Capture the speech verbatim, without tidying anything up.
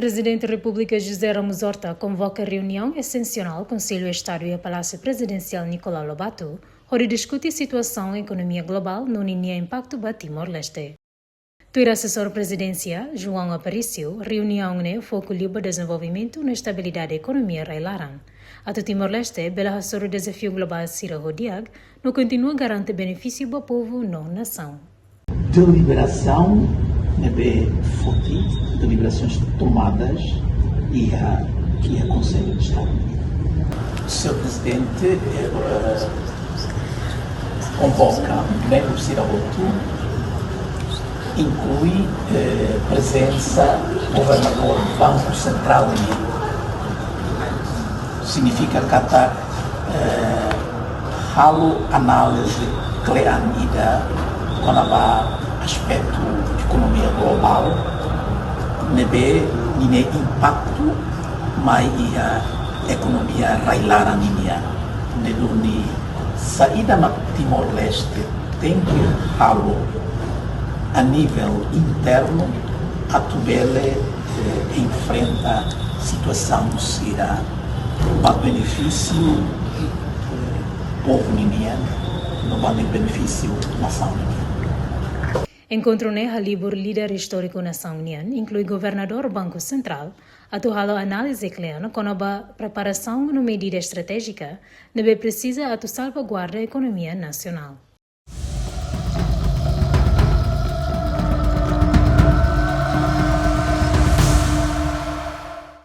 Prezidente Repúblika José Ramos Horta konvoka reuniaun esensiál Konsellu Estadu iha Palásiu Prezidensiál Nicolau Lobato, hodi diskute situasaun ekonomia globál no ninia impaktu ba Timor-Leste. Tuir asesór prezidénsia, João Aparício, reuniaun ne'e foku liu ba dezenvolvimentu no estabilidade ekonomia rai-laran, atu Timor-Leste bele hasoru dezafiu globál sira ho di'ak, no kontinua garante benefísiu ba povu no nasaun. Deliberasaun ne'ebé foti, deliberações tomadas iha, iha Konsellu Estadu. Señór Prezidente, eh, konvoka membru sira hotu, inklui, eh, prezensa Governadór Banku Sentrál nian. Signifika katak, eh, halo análize kle'an ida kona-ba aspetu ekonomia globál, ne'ebé ninia impaktu mai iha ekonomia rai-laran ninian, ne'e duni saida mak Timor-Leste tenke halo a nivel internu atu bele, eh, enfrenta situasaun sira ba benefísiu, eh, povu ninian, no ba benefísiu nasaun ninian. Enkontru ne'e halibur líder istóriku nasaun nian, inklui Governadór Banku Sentrál, atu halo análize kle'an kona-ba preparasaun no medida estratéjika ne'ebé presiza atu salvaguarda ekonomia nasionál.